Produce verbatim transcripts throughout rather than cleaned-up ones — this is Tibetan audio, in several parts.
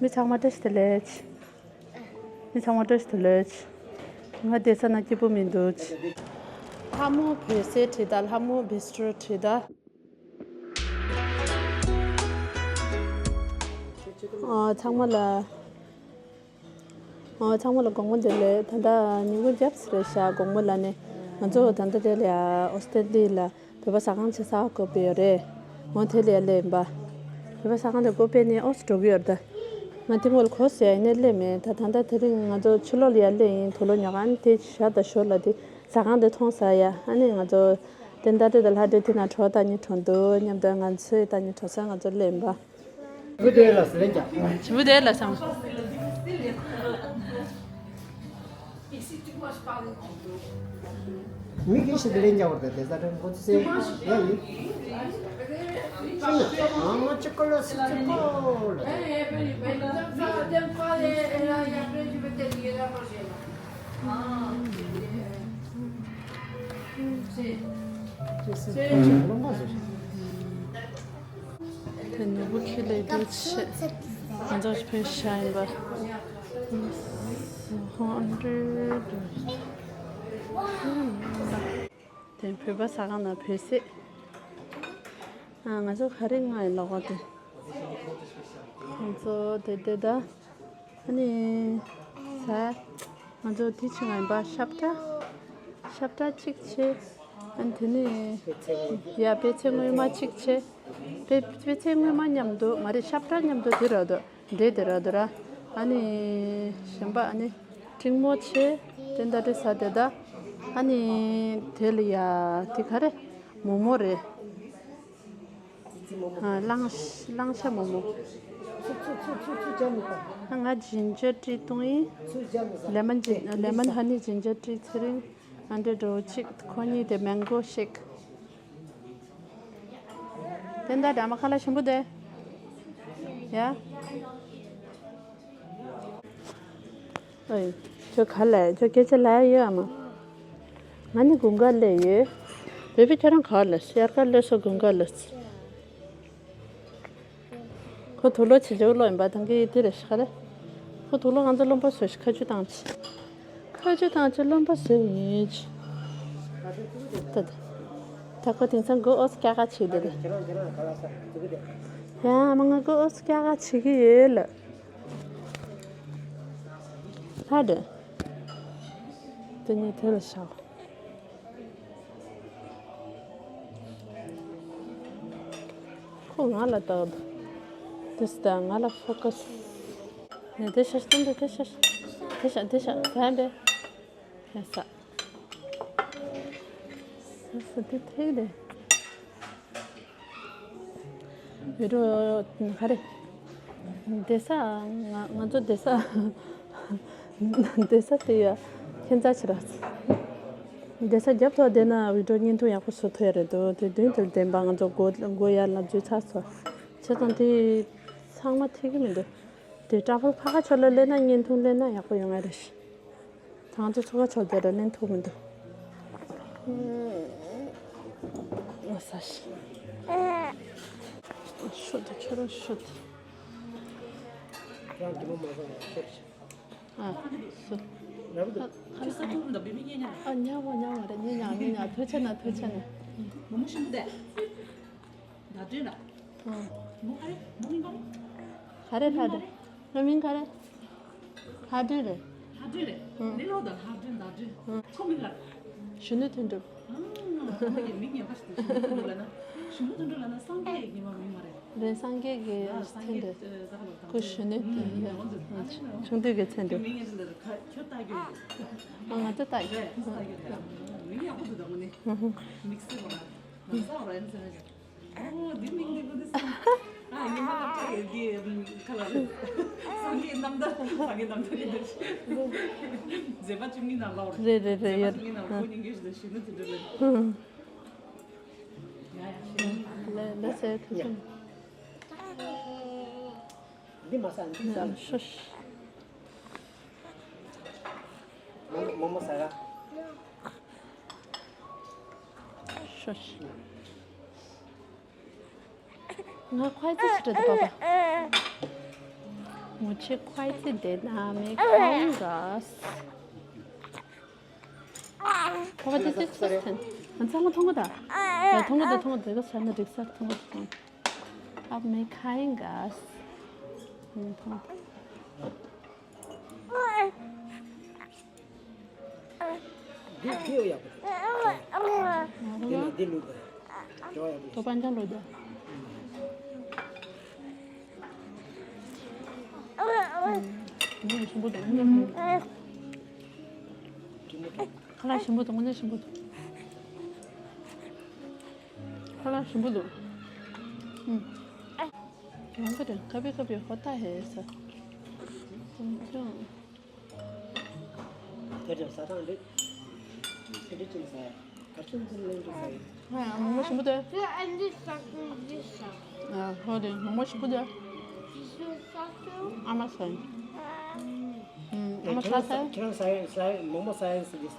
མི་ཚང་མ་བཀྲ་ཤིས་བདེ་ལེགས། མི་ཚང་མ་བཀྲ་ཤིས་བདེ་ལེགས། ང་བསྡད་ས་ན་སྐྱིད་པོ་མི་འདུག་ལྷ་མོ་བོད་ཟས་བྲིས་ད། ལྷ་མོ་བི་སི་ཊོ་བྲིས་ད། ཨ། ཚང་མ་ལ། ཨ། ཚང་མ་ལ་དགོང་མོ་བདེ་ལེགས། ད་ལྟ་ཉིན་གུང་བརྒྱད་རེད་ཤག་དགོང་མོ་ལ་ནི། ང་ཚོ་ད་ལྟ་དེ་ལ་ཨོ་སི་ཊེ་ལི་ཡ་ལ་བོད་པ་ཟ་ཁང་ཆེ་ས་བཀོད་པ་ཡོད་རེད། ངོ་དེ་ལ་ཡ་སླེབས་ཡིན་པ། བོད་པ་ཟ་ཁང་དེ་བཀོད་པས་ནི་ཨོ་སི་འགྲོ་གི་ཡོད་རེད་ད། ང་དེ་སྔོན་ལ་གོ་ཟེར་ཡ་ཡིན་ནའི་སླེབས་མེད། ད་ད་ལྟ་དེ་རིང་ང་ཚོ་ཕྱི་ལོགས་ལ་ཡ་སླེབས་ཡིན། དུག་ལོག་ཉོ་ག། ཨ་ནི་དེ་ཞག་དང་ཞོར་ལ་དེ་ཟ་ཁང་དེ་མཐོང་ས་ཡ། ཨ་ནི་ང་ཚོ་དེ་ད་དེ་དང་ལྷ་འདྲེ་དེ་ན་གྲོ་ལྟ་ཉི་གྲོ་འདུག་མཉམ་དུ་ང་ཚོའི་ལྟ་ཉི་གྲོ་ས་ང་ཚོ་སླེབས་ཡིན་པ། Vous deux là, c'est les gars. Je vous deux là, ça. Mi che si deve già guardare, sta cosa se. Ah, ma c'è quello se c'è quello. དེ་ནོར་བུ་ཁྱེད་ལས་དེ་ཆེ། ང་ཚོ་ཕེབས་ཤ་ཡིན་པ། ཧོན་ཧན་ཌེ་རེད། དེ་བོད་པ་ཟ་ཁང་ནང་བོད་ཟས། ཨ། ང་ཚོ་ག་རེ་མངགས་ཡིན་ལབ་པ་དེ། ང་ཚོ་དེ་དེ་ད། ཨ་ནི། ཟ། ང་ཚོ་དེ་ཆི་ང་ཡིན་པ། ཤ་བཀྲ། ཤ་བཀྲ་གཅིག་བྱས། ཨ་ནི་དེ་ནི། ཡ། པད་ཚལ་སྔོན་མ་གཅིག་བྱས། པད། པད་ཚལ་སྔོན་མ་མཉམ་དུ་མ་རེད། ཤ་བཀྲ་མཉམ་དུ་དེ་ར་དོ། འབྲས་དེ་ར་དོ་ར། ཨ་ནི། གཞན་པ་ཨ་ནི། འབྲིང་མོ་བྱས། དེ་འདྲ་དེ་ཟ་དེ་ད། ཨ་ནི། དེ་ལ་ཡ། དེ་ག་རེ། མོག་མོག་རེད། ཨ། གླང་། གླང་ཤ་མོག་མོག་ཨ། ང་ཇིན་ཇར་ཊི་བཏུང་ཡིན། ལེ་མོན་ཇིན། ལེ་མོན་ཧ་ནི་ཇིན་ཇར་ཊི་ཚེ་རིང་། ཨ་འདྲེ་འགྲོ་གཅིག་ཁོ་གཉིས་དེ་མེང་གོ་ཤེག་དེ་འདྲ་འདྲ་མ་ཁ་ལག་ཞིམ་པོ་དེ། ཡ། ཨོའི། ཁྱོད་ག་ལ། ཁྱོད་སྐད་ཆ་ལབ་ཡོད་ཨ་མ། ང་ནི་དགུན་ཁ་སླེབས་ཡོད། བོད་པས་ཁྱོད་རང་ག་ལ། དབྱར་ཁ་སླེབས་སོང་། དགུན་ཁ་སླེབས་སོང་། ཁོ་དུག་ལོག་བྱེད་ཆོག་ལོག་ཡིན་པ། ད་གི་དེ་རེད་ཤག་རེད། ཁོ་དུག་ལོག་ང་ཚོ་རློན་པ་བཟོ་ཤིག་ཁ་ཆུ་བཏང་ཆེ། ཁ་ཆུ་བཏང་ཆེ་རློན་པ་བཟོ་ཡིན་ཆེ། ད་ད། ད་ཁོ་དེང་སང་མགོ་ཨོ་ཙི་སྐྱ་ཀ་བྱེད་འདུག་ད། ཡ་མ། ང་མགོ་ཨོ་ཙི་སྐྱ་ཀ་བྱེད་ཀྱི་ཡོད་ལ། ཧ་དེ། དེ་ནས་དེ་ལ་བཞག་ཁོ་ང་ལ་ལྟ་འདུག་དེ་སྟ་ང་ལ་ཕོ་ཀ་སི། ནས་དེ་ཤ་སྟོན་པས་དེ་ཤ། དེ་ཤ་དེ་ཤ་ཟ་འདྲེ། ཧེ་ས། ས་ས་དེ་ཐེག་རེད། བི་ཌི་ཡོ་ག་རེ། བསྡད་ས། ང་ང་ཚོ་བསྡད་ས། བསྡད་ས་དེ་ཡ་ཁྱད་མཚར་ཆེ་ར། བསྡད་ས་རྒྱབ་ཐོག་བསྡད་ན་བི་ཌི་ཡོ་བརྙན་ཐུང་ཡག་པོ་བཟོ་ཐུབ་ཡ་རེད་འདུག་དེ་མདུན་དུ་བསྡད་པ་ང་ཚོ་སྒོ་སྒོ་ཡར་ལ་འཛུལ་ཚར་སོང་། བྱས་ཙང་དེ་ཚང་མ་ཐེག་གི་མི་འདུག་དེ་ཊ་ཝལ་ཕ་ག་ཕྱོགས་ལ་སླེབས་ན་བརྙན་ཐུང་སླེབས་ན་ཡག་པོ་ཡོང་ཡ་རེད་ཤག་ད་ང་ཚོ་ཚོ་ཁ་ཕྱོགས་དེ་ར་ལེན་ཐུབ་མི་འདུག་ཨ་ས་ཤི། ཤོད་དེ་ཁྱོད་རང་ཤོད་དེ། ཨ་སུ། ཁྱོད་ས་ཐུབ་འདུག་བི་མི་ཉེ་ཉ། ཨ་ཉ་བ་ཉ་བ་རེད། ཉེ་ཉ་མི་ཉ་ཐུ་ཆ་ན་ཐུ་ཆ་ན། མོ་མོ་ཤིན་ཏུ་བསྡད། ད་དྲན་ལ། ཨ། མོ་ག་རེ། མོ་མིང་ག་རེ། ག་རེ་ལྷ་དེ། ང་མིང་ག་རེ། ལྷ་སྒྲོན་རེད། ལྷ་སྒྲོན་རེད། ཨ། ལེ་ལོ་དང་ལྷ་སྒྲོན་ད་སྒྲོན། ཨ། ཁོ་མིང་ག་རེ། གཞོན་ནུ་དོན་གྲུབ། ཨ། ཁོ་ཡི་མིང་ངན་པ་ཞིག་འདུག་གཞོན་ནུ་དོན་གྲུབ་ལབ་ན། གཞོན་ནུ་དོན་གྲུབ་ལབ་ན་སངས་རྒྱས་ཡི་ཉི་མ་མིང་མ་རེད། རེད། སངས་རྒྱས་ཀྱི་ཨ། སངས་མཚན་རྒྱས་དེ། ཨ། ད་ག་ལ་ད་སྐུ་གཞོན་ནུ་དེ་ཡིན། ཨ། ཆུང་དུས་ཀྱི་མཚན་དེ། ཁྱོད་མིང་ངན་དེ་འདྲ་ཁ་ཁྱོད་ལྟ་རྒྱུ་ཡོད། ཨ། ང་ཚོ་ལྟ་རྒྱུ། རེད། ལྟ་རྒྱུ་རེད། མིང་ཡག་པོ་འདུག་ད་དངོས་གནས། དམིགས་བསལ་བ་ལ་ས་ར་ཨན་ཟེར་ན། ཨོ་འདི་མིང་འདི་གོ་འདི་ས། ཨ་ཉི་མ་ལ་ཁ་ཡོད་འདི་ཁ་ལ་རེད། སངས་རྒྱས་རྣམ་ཐར། སངས་རྒྱས་རྣམ་ཐར་ཡིན་འདི། མཛད་པ་བཅུ་གཉིས་ནང་ལོགས་རེད། རེད་རེད་རེད། མཛད་པ་ཡོད། བཅུ་གཉིས་ནང་ལོགས་ཉིན་གྱི་ཞུ་ན་དེ་འདྲ་རེད། ཡ་ཡ་ཞུ་ན། ལ་ལ་སེ་ཐུ་ཐུ། འདི་མ་ཟ་འདི་ཟ། ཤོ་ཤ། མོ་མོ་ཟ་ག་ཤོ་ཤ། ང་ཁོའི་ཚེ་ཕྲད་དུ་པ་པ། Muss ich quasi den Namen Kangas? Aber das ist Tristan. Und sagen wir Tonga da. Ja, Tonga da, Tonga da, das ist eine Dixer, Tonga da. Aber mir kein Gas. Hm, Tonga. འདི་འདི་ཡོད་ཡག་པོ་འདུག་འདི་ལ་འདི་ལུག་འདུག་ཅོ་ཡག་པོ། ཐོ་པན་ཅང་ལོ་ད། ཁ་ལག་ཞིམ་པོ་འདུག་ཁ་ལག་ཞིམ་པོ་འདུག་ཁ་ལག་ཞིམ་པོ་འདུག་ཡང་ཁ་དྲན་ཁ་པི་ཁ་པི་ཧོ་ཏ་ཧེ་ས། དེ་ལྟར་ཟ་སྟངས་འདི། ཁྱེད་འདི་ཅི་ཟ་ཡ། ག་ཚོད་འཛིན་ལེན་འདི་ཟ་ཡ། ཨ་མོག་མོག་ཞིམ་པོ་འདུག་ཁྱོད་ཨ་འདི་ཟ་ཁུ་འདི་ཟ། ཨ་ཧོ་དེ་མོག་མོག་ཞིམ་པོ་འདུག་ཁྱེད་ཟ་ཁུ། ཨ་མ་ཟ་ཡིན། ཨ་མ་ཟ་ཟ་ཡིན། ཁྱེད་རང་ཟ་ཡ་ཟ་ཡ་མོག་མོག་ཟ་ཡ་ཟ་འདི་ཟ།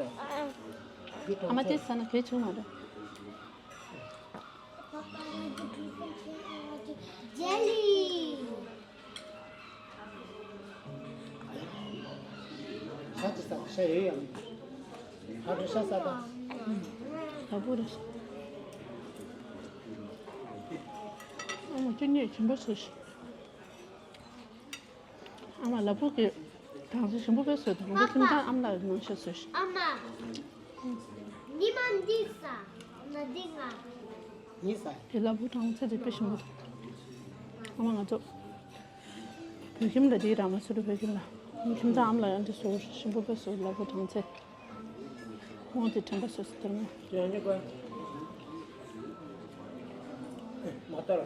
ཨ་མ་དེ་ཟ་ན་གལ་ཆེན་མ་རེད། Jelly. ཤ་ཅིག་ཟ་ཤ་ཡོད་ཡང་། ཧ་ཀྲུ་ཤ་ཟ་དང་། ལ་ཕུག་རེད། ཨ་མ་ཁྱོད་གཉིས་ཞིམ་པོ་ཟོས་ཤིག་ཨ་མ་ལ་ཕུག་གི་དང་ཚིག་ཞིམ་པོ་དཔེ་བཟོས་འདུག་ཁྱིམ་ཚང་ཨ་མ་ལགས་ནང་ཤ་ཟོས་ཤིག་ཨ་མ། ཉི་མ་འདི་ཟ། ན་འདི་ང་། ཉི་ཟ། དེ་ལ་ཕུག་དང་ཚིག་དེ་དཔེ་ཞིམ་པོ་འདུག་ཨ་མ་ང་ཚོ། བོད་ཁྱིམ་ལ་དེའི་ར་མ་སུ་རུ་བོད་ཁྱིམ་ལ། ཁྱིམ་ཚང་ཨ་མ་ལགས་ཡང་དེ་བཟོ་ཞིམ་པོ་དཔེ་བཟོས་ལ་ཕུག་དང་ཚིག་ཁོང་དེ་དྲན་པ་སོ་སོ་དེར་མོ། ཡང་ཉེ་གོ། མ་ལྟར།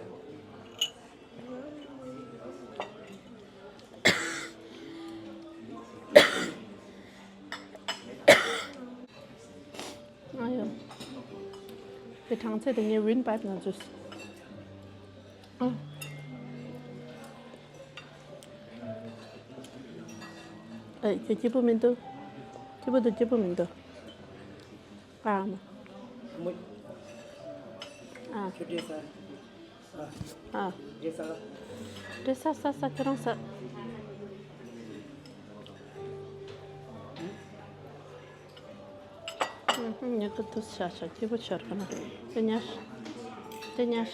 ཨ་ཡོ། དེ་གྲང་ཚད་དེ་ངའི་ཝིན་པའིབ་ན་འཛུལ། ཨ། ཨེ། ཁྱོད་སྐྱིད་པོ་མི་འདུག་སྐྱིད་པོ་འདུག་སྐྱིད་པོ་མི་འདུག་ཨ་མ། མོ། ཨ། ཁྱོད་འདྲེ་ཟ། ཨ། ཨ། འདྲེ་ཟ། འདྲེ་ཟ་ཟ་ཟ་ཁྱོད་རང་ཟ། ཉི་ཁུ་དུ་ཤ་ཤ་སྐྱིད་པོ་ཆར་ག་ན་དེ་ཉར། དེ་ཉར།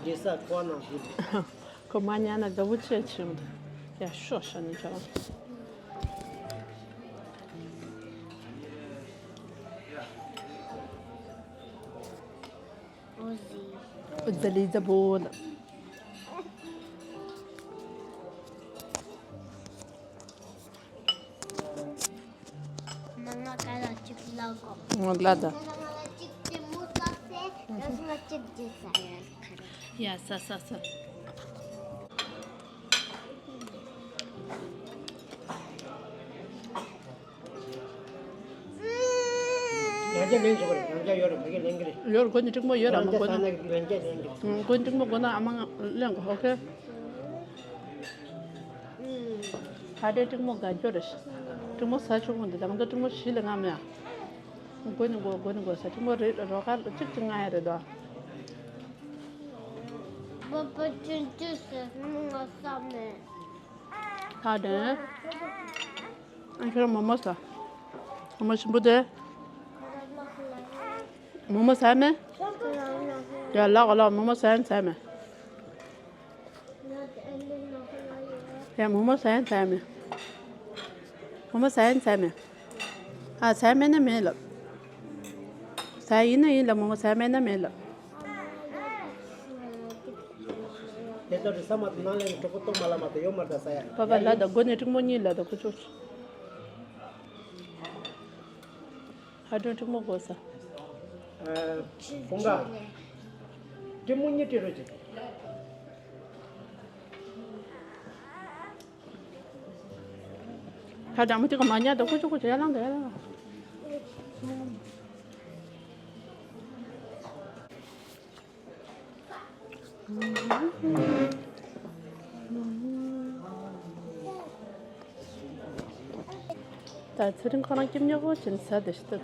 རྒྱལ་ས་ཁོ་ན་ཞིག་ཁོ་མ་ཉར་ན་དགའ་བོ་ཆེ་ཆེ་འདུག་ཡ་ཤོག་ཤ་ནི་ཁྱོད་རང་། འོ་ཟི། འོ་ཟི་ལི་ཛ་བོ་ལ། མ་ང་ག་ལ་གཅིག་ལ་གོ། ང་ལ་ད། ང་ལ་གཅིག་དེ་མོ་ཟ་སེ། ཡ་ང་གཅིག་དེ་ཟ་ཡ་ཁ་ར། ཡ་ཟ་ཟ་ཟ། ཡང་བསྐྱར་ལེན་བཟོ་གི་རེད། ཡང་བསྐྱར་ཡོད་རེད། མ་གི་ལེན་གི་རེད། ཡོད་རེད། གོ་ནི་ཀྲིག་མོ་ཡོད་ར་མ་གོ་ན། ཡང་བསྐྱར་ལེན་གི་རེད། གོ་ནི་ཀྲིག་མོ་གོ་ན་ཨ་མ་ལེན་གོ་ཨོ་ཁེ། ཧ་དེ་ཀྲིག་མོ་དགའ་སྐྱོ་རེད། ཀྲིག་མོ་ཟ་ཆོག་གོ་འདི་དང་ད་ཀྲིག་མོ་བཞི་ལ་ལྔ་མེད་ཨ། གོ་ནི་གོ་གོ་ནི་གོ་ཟ་ཀྲིག་མོ་རེད་རོ་ཁ་གཅིག་ཅིག་ལྔ་ཡ་རེད་དོ། པ་པ་ཅུན་ཅུ་ཟེར་ནི་ང་ཟ་མེད། ཧ་དེ། ཨ་ཁྱོད་རང་མོག་མོག་ཟ། མོག་མོག་ཞིམ་པོ་དེ། མོག་མོག་ཟ་མེད། ཡ་ལགས་ལགས་མོག་མོག་ཟ་ཡིན་ཟ་མེད། ཡ་མོག་མོག་ཟ་ཡིན་ཟ་མེད། མོག་མོག་ཟ་ཡིན་ཟ་མེད། ཨ་ཟ་མེད་ན་མེད་ལབ། ཟ་ཡིན་ན་ཡིན་ལབ་མོག་མོག་ཟ་མེད་ན་མེད་ལབ། དེ་ལྟར་རི་ས་མ་དང་ནང་ལས་གྲོགས་པོ་གཏོང་མ་ལ་མ་དང་ཡོད་མ་རེད་ད་ཟ་ཡ། པ་པ་ལ་དང་སྒོ་ནས་ཀྲིག་མོ་གཉིས་ལ་དང་ཁུ་ཆུ། ཧ་ཀྲང་ཀྲིག་མོ་དགོས་ས། ཨ། ཁོང་ག་ཀྲིག་མོ་གཉིས་སྤྲད་རོགས་གྱིས། ད་དྲང་མོ་དེ་ག་མ་ཉར་དང་ཁུ་ཆུ་ཁུ་ཆུ་ཡར་ལངས་དང་ཡར་ལངས། ད་ཚེ་རིང་ཁོ་རང་སྐྱིད་ཉོག་པོ་བྱས་ནས་ཟ་བསྡད་ཤི་ཐུབ།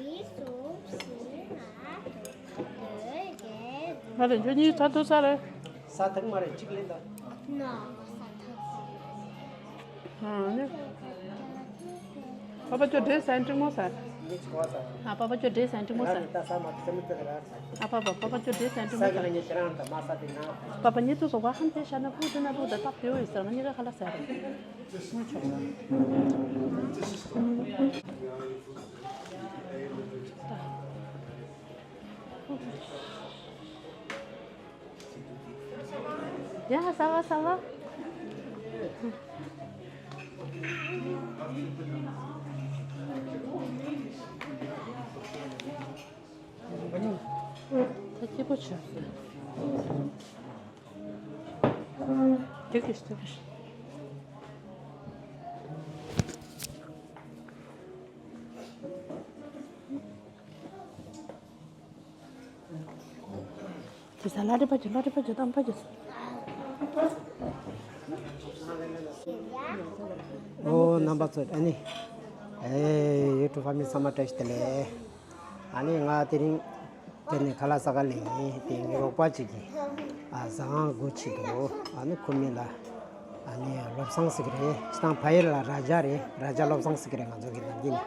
གཉིས། གསུམ། བཞི། ལྔ། དྲུག། བདུན། བརྒྱད། དགུ། ང་རེ་ཁྱོད་གཉིས་ཚ་ཐུག་ས་རེད། ས་ཐག་མ་རེད་གཅིག་ལེན་ད། ནོ། ས་ཐག་ཨ་ནི། པ་པ་ཁྱོད་འདྲེ་ཟ་ཡིན་འགྲིག་མོ་ཟ། ཨ་པ་པ་ཁྱོད་འདྲེ་ཟ་ཡིན་འགྲིག་མོ་ཟ། ཨ་པ་པ་པ་པ་ཁྱོད་འདྲེ་ཟ་ཡིན་འགྲིག་མོ་ཟ། པ་པ་གཉིས་ཐུག་སོ་བ་ཧམ་ཐེ་ཤ་ན་ཕུ་ཐུ་ན་ཕུ་ད་ཏབ་ཐེ་འོ་ཡི་ཟ་ང་གཉིས་ཀ་ཁ་ལག་ཟ་རེད། ཡ་ཟ་བ་ཟ་བ། ད་སྐྱིད་པོ་བྱོས། དེ་གིས་དེ་གིས། དེ་ས་ལ་རི་པ་ཅོ་ལ་རི་པ་ཅོ་དང་པ་ཅོ། ཨོ་རྣམ་པ་ཚོ་ཨ་ནི། ཨེ་ཡུ་ཊུབ་ཕ་མི་ཚང་མ་བཀྲ་ཤིས་བདེ་ལེགས། ཨ་ནི་ང་དེ་རིང་དེ་ནས་ཁ་ལག་ཟ་ག་ལེན་ཡིན། དེ་ངའི་རོགས་པ་གཅིག་གིས་ཨ་ཟ་ཁང་སྒོ་ཕྱེ་འདུག་ཨ་ནི་ཁོ་མི་ལ་ཨ་ནི་བློ་བཟང་ཟེར་གི་རེད། སྤྱིར་བཏང་ཕ་ཡུལ་ལ་ར་ཇ་རེད། ར་ཇ་བློ་བཟང་ཟེར་གི་རེད། ང་ཚོ་གི་ནམ་རྒྱུན་ནས།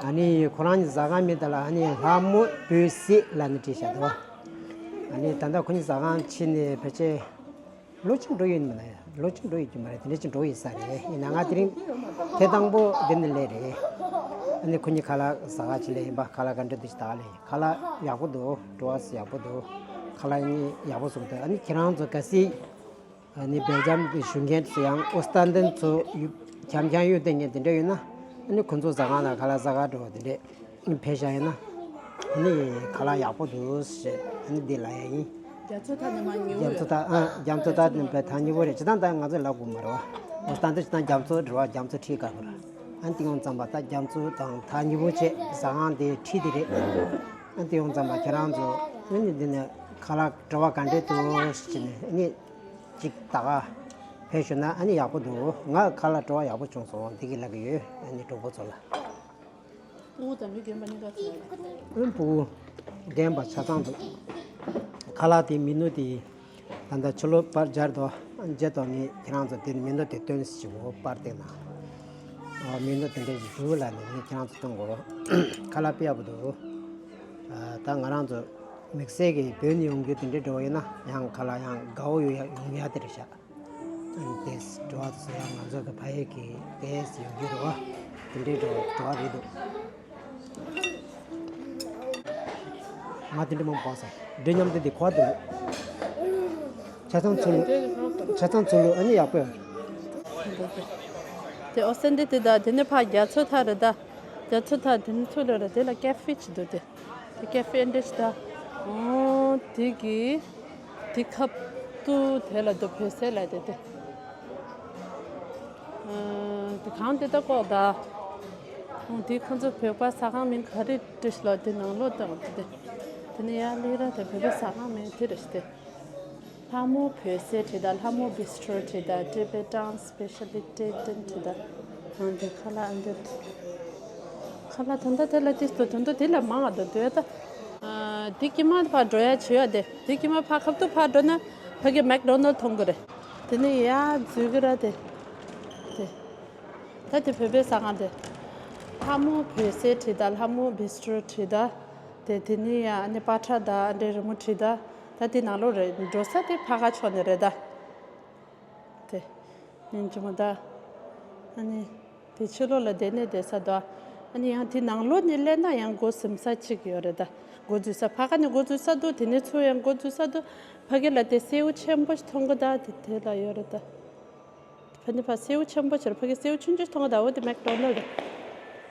ཨ་ནི་ཁོ་རང་གི་ཟ་ཁང་མིང་དེ་ལ་ཨ་ནི་ལྷ་མོ་བོད་གསེར་ལབ་ནས་བྲིས་བཞག་འདུག་ཨ་ནི་ད་ལྟ་ཁོ་གཉིས་ཟ་ཁང་ཕྱེ་ནས་ཕལ་ཆེར་ལོ་གཅིག་འགྲོ་ཡོད་མ་རེད། ལོ་གཅིག་འགྲོ་ཡོད་ཀྱི་མ་རེད། དེ་འདྲ་ཅིག་འགྲོ་ཡོད་ས་རེད། ཡིན་ན་ང་དེ་རིང་ཐེངས་དང་པོ་འདི་ནས་སླེབས་རེད། ཨ་ནི་ཁོ་གཉིས་ཁ་ལག་ཟ་ག་ཅིག་སླེབས་ཡིན་པ། ཁ་ལག་ག་འདྲ་འདུག་ཅིག་ལྟ་ག་སླེབས་ཡིན། ཁ་ལག་ཡག་པོ་འདུག་འགྲོ་བ་ཡག་པོ་འདུག་ཁ་ལག་གཉིས་ཡག་པོ་བཟོས་འདུག་ཨ་ནི་ཁྱེད་རང་ཚོ་གལ་སྲིད་ཨ་ནི་སྦེལ་ཇམ་དུ་བཞུགས་མཁན་ཚོ་ཡང་ཨོ་སི་ཏན་ཏན་ཚོ་ཡུ་འཁྱམ་འཁྱམ་ཡོད་བསྡད་མཁན་དེ་འདྲ་ཡོད་ན། ཨ་ནི་ཁོ་ཚོ་ཟ་ཁང་ལ་ཁ་ལག་ཟ་ག་འགྲོ་བ་དེ་འདྲས་ཕེབས་བཞག་ཡོད་ན། ཨ་ནི་ཁ་ལག་ཡག་པོ་འདུག་ཟེར་ཨ་ནི་འདི་ལབ་ཡ་ཡིན། རྒྱ་མཚོ་ཐང་ནས་མར་ཉོ། རྒྱ་མཚོ་ཐང་། ཨ་རྒྱ་མཚོ་ཐང་ནས་ཕར་ཐང་ཉེ་པོ་རེད། ཇི་ལྟར་ད་ང་ཚོས་ལབ་དགོས་མ་རེད་བ། ཨོ་སི་ཏན་ཏན་ཅིག་དང་རྒྱ་མཚོ་འབྲེལ་བ། རྒྱ་མཚོ་འཁྲིས་དཀར་པོ་རེད། ཨ་ནི་དེ་ཡོང་ཙམ་པ་ད་རྒྱ་མཚོ་དང་ཐང་ཉེ་པོ་བྱས་ཟ་ཁང་དེ་འཁྲིས་དེ་རེད། ཨ་ནི་དེ་ཡོང་ཙམ་པ་ཁྱེད་རང་ཚོ་ཨ་ནི་འདི་ནས་ཁ་ལག་བྲོ་བ་ག་འདྲས་འདུག་ཟེར་ནས་ཨ་ནི་ཅིག་ད་ག་ཕེབས་ཞུ་ན་ཨ་ནི་ཡག་པོ་འདུག་ང་ཁ་ལག་བྲོ་བ་ཡག་པོ་བྱུང་སོང་། འདི་གི་ལབ་གི་ཡོད། ཨ་ནི་གྲོགས་པོ་ཚོ་ལ། སྤུ་གུ་དང་མི་རྒན་པ་གཉིས་ཀ་ཚོ། ཨུམ། སྤུ་གུ་རྒན་པ་ཆ་ཚང་འདུག་ཁ་ལག་དེ་མི་ནུ་དེ་ད་ལྟ་ཕྱི་ལོགས་པར་སྦྱར་དོ། རྗེས་ཐོག་ནས་ཁྱེད་རང་ཚོ་དེ་མི་ནུ་དེ་སྟོན་ཟེར་གྱི་འོ། པར་དེ་ན་ཨ་མི་ནུ་དེ་འདྲ་ཞིག་འདུག་ལབ་ནས་ངས་ཁྱེད་རང་ཚོ་སྟོན་དགོས། ཁ་ལག་དཔེ་ཡག་པོ་འདུག་ཨ་ད་ང་རང་ཚོ་ དམིགས་བསལ་གྱི་བོད་ནས་ཡོང་རྒྱུ་དེ་འདྲའི་འགྲོ་བ་ཡིན་ན་ཡང་ག་ལ་ཡང་དགའ་བོ་ཡོང་ཡ་དེ་རེད་ཤག་ཨ་ནི་དེས་འགྲོ་བ་དེ་ཚོ་ཡང་ང་ཚོ་གི་ཕ་ཡུལ་གྱི་དེས་ཡོང་རྒྱུ་རེད་བ། དེ་འདྲའི་འགྲོ་འགྲོ་བ་རེད་འདུག་ང་དེ་འདྲ་མང་པོ་སོང་འདྲ་མཉམ་དུ་དེ་གོ་འདུག་ཆ་ཚང་ཚུར་ལོ། ཆ་ཚང་ཚུར་ལོ་ཨ་ནི་ཡག་པོ་ཡོད། དེ་ཨོ་སེན་དེ་དེ་ད་དེ་ནི་ཕ་རྒྱ་མཚོ་ཐག་རེད་ད། རྒྱ་མཚོ་ཐག་དེ་ནི་ཚུར་ལོ་རེད། དེ་ལ་ཀེ་ཧྥེ་ཅིག་འདུག་དེ། དེ་ཀེ་ཧྥེ་འདྲ་ཞིག་ད། ཨོ་དེ་གི་དེ་ཁབ་ཏུ་དེ་ལ་འདུག་བོད་ཟས་ལ་དེ་དེ། ཨ་དེ་གང་དེ་ད་ཀོ་ད། ཨོ་དེ་ཁོང་ཚོ་བོད་པ་ཟ་ཁང་མིང་ག་རེ་འདྲ་ཞིག་ལ་དེ་ནང་ལོགས་དང་དེ་དེ། དེ་ནི་ཡར་སླེབས་ར་དེ་བོད་པའི་ཟ་ཁང་མིང་དེ་རེད་ཞིག་དེ། ལྷ་མོ་བོད་ཟས་བྲིས་དང་ལྷ་མོ་བི་སི་ཊོ་བྲིས་དང་ཊི་བེ་ཊན་སི་པེ་ཤལ་ཊི་ཊེན་བྲིས་དང་། ཨང་དེ་ཁ་ལག་ཨང་དེ། ཁ་ལག་ད་ལྟ་དེ་ལ་ཏིས་ཏོ་དོན་དུ་དེ་ལ་མང་ང་དོ་དོད་ད། དེ་ཀྱི་མ་ཕར་འགྲོ་ཡ་བྱེད་ཡ་དེ། དེ་ཀྱི་མ་ཕར་ཁབ་ཏུ་ཕར་འགྲོ་ན་ཕ་གི་མེག་ཌོ་ནལ་མཐོང་གི་རེད། དེ་ནི་ཡ་འཛུལ་གི་ར་དེ། དེ། ད་དེ་བོད་པའི་ཟ་ཁང་དེ། ལྷ་མོ་བོད་ཟས་བྲིས་དང་ལྷ་མོ་བི་སི་ཊོ་བྲིས་དང་། དེ་དེ་ནི་ཡ་ཨ་ནི་པ་ཏྲ་དང་ཨ་འདྲའི་རི་མོ་བྲིས་དང་། ད་དེ་ནང་ལོགས་རེད། འགྲོ་ས་དེ་ཕ་ག་ཕྱོགས་ནས་རེད་ད། དེ། ཉིན་རྒྱུན་མ་ད། ཨ་ནི། དེ་ཕྱི་ལོགས་ལ་བསྡད་ནས་བསྡད་ས་དང་། ཨ་ནི་ཡང་དེ་ནང་ལོགས་ནས་སླེབས་ན་ཡང་སྒོ་ཟིན་ས་གཅིག་ཡོད་རེད་ད། སྒོ་འཛུལ་ས་ཕ་ག་ནས་སྒོ་འཛུལ་ས་འདུག་དེ་ནས་ཚུར་ཡང་སྒོ་འཛུལ་ས་འདུག་ཕ་གི་ལ་དེ་སེའུ་ཆེན་པོ་ཞིག་མཐོང་གི་ད་དེ་དེ་ལ་ཡོད་རེད་ད། ཕ་ནི་ཕ་སེའུ་ཆེན་པོ་ཕྱིར་ཕ་གི་སེའུ་ཆུང་ཆུང་མཐོང་གི་ད། འོ་དེ་མེག་ཌོ་ནལ་རེད།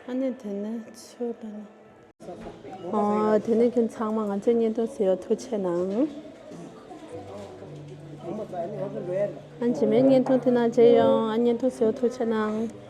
ཨ་ནི་དེ་ནས་ཚུར་ལ་ནི། ཨོ། དེ་ནས་ཁྱེད་ཚང་མ་ང་ཚོའི་བརྙན་ཐུང་གཟིགས་ཡོད་ཐུགས་རྗེ་གནང་། ཨ་རྗེས་མའི་བརྙན་ཐུང་དེ་ནང་མཇལ་ཡོང་། ཨ་བརྙན་ཐུང་གཟིགས་ཡོད་ཐུགས་རྗེ་གནང་།